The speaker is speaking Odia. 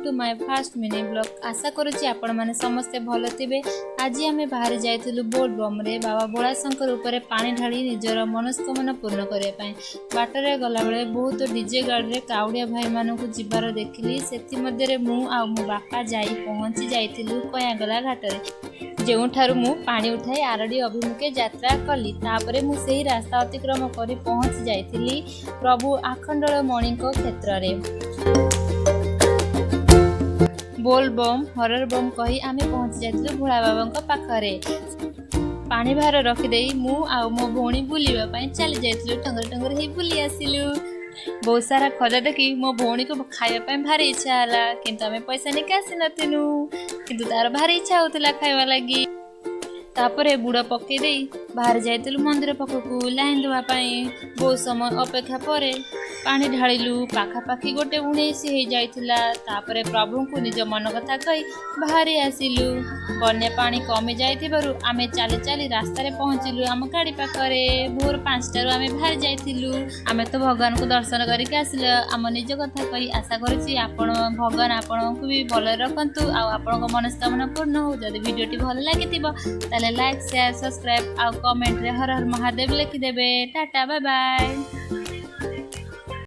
To my first mini vlog. ଆଶା କରୁଛି ଆପଣମାନେ ସମସ୍ତେ ଭଲ ଥିବେ। ଆଜି ଆମେ ବାହାରି ଯାଇଥିଲୁ ବୋଲବମ୍ରେ ବାବା ଭୋଳାଶଙ୍କର ଉପରେ ପାଣି ଢାଳି ନିଜର ମନସ୍କାମନା ପୂର୍ଣ୍ଣ କରିବା ପାଇଁ। ବାଟରେ ଗଲାବେଳେ ବହୁତ ଡିଜେ ଗାଡ଼ିରେ କାଉଡ଼ିଆ ଭାଇମାନଙ୍କୁ ଯିବାର ଦେଖିଲି। ସେଥିମଧ୍ୟରେ ମୁଁ ଆଉ ମୋ ବାପା ଯାଇ ପହଞ୍ଚି ଯାଇଥିଲୁ କୟାଗଲା ଘାଟରେ, ଯେଉଁଠାରୁ ମୁଁ ପାଣି ଉଠାଇ ଆରଡ଼ି ଅଭିମୁଖେ ଯାତ୍ରା କଲି। ତାପରେ ମୁଁ ସେହି ରାସ୍ତା ଅତିକ୍ରମ କରି ପହଞ୍ଚି ଯାଇଥିଲି ପ୍ରଭୁ ଆଖଣ୍ଡଳମଣିଙ୍କ କ୍ଷେତ୍ରରେ। ବୋଲ ବମ୍, ହରର ବମ୍ କହି ଆମେ ପହଞ୍ଚି ଯାଇଥିଲୁ ଭୋଳା ବାବାଙ୍କ ପାଖରେ। ପାଣି ଭାର ରଖିଦେଇ ମୁଁ ଆଉ ମୋ ଭଉଣୀ ବୁଲିବା ପାଇଁ ଚାଲି ଯାଇଥିଲୁ। ଟଙ୍ଗର ଟଙ୍ଗର ହେଇ ବୁଲି ଆସିଲୁ। ବହୁତ ସାରା ଖଜା ଦେଖି ମୋ ଭଉଣୀକୁ ଖାଇବା ପାଇଁ ଭାରି ଇଚ୍ଛା ହେଲା, କିନ୍ତୁ ଆମେ ପଇସା ନେଇକି ଆସିନଥିଲୁ। କିନ୍ତୁ ତାର ଭାରି ଇଚ୍ଛା ହଉଥିଲା ଖାଇବା ଲାଗି। ତାପରେ ବୁଡ଼ ପକେଇ ଦେଇ ବାହାରି ଯାଇଥିଲୁ ମନ୍ଦିର ପାଖକୁ ଲାଇନ୍ ଦେବା ପାଇଁ। ବହୁତ ସମୟ ଅପେକ୍ଷା ପରେ ପାଣି ଢାଳିଲୁ। ପାଖାପାଖି 1:19 ହେଇଯାଇଥିଲା। ତାପରେ ପ୍ରଭୁଙ୍କୁ ନିଜ ମନ କଥା କହି ବାହାରି ଆସିଲୁ। ବନ୍ୟା ପାଣି କମି ଯାଇଥିବାରୁ ଆମେ ଚାଲି ଚାଲି ରାସ୍ତାରେ ପହଞ୍ଚିଲୁ ଆମ ଗାଡ଼ି ପାଖରେ। ଭୋର 5ଟାରୁ ଆମେ ବାହାରି ଯାଇଥିଲୁ। ଆମେ ତ ଭଗବାନଙ୍କୁ ଦର୍ଶନ କରିକି ଆସିଲୁ ଆମ ନିଜ କଥା କହି। ଆଶା କରୁଛି ଆପଣ ଭଗବାନ ଆପଣଙ୍କୁ ବି ଭଲରେ ରଖନ୍ତୁ ଆଉ ଆପଣଙ୍କ ମନସ୍କାମନା ପୂର୍ଣ୍ଣ ହଉ। ଯଦି ଭିଡ଼ିଓଟି ଭଲ ଲାଗିଥିବ, ତାହେଲେ ଲାଇକ୍, ସେୟାର, ସବସ୍କ୍ରାଇବ୍ ଆଉ କମେଣ୍ଟରେ Har Har Mahadev ଲେଖିଦେବେ। Tata, bye bye.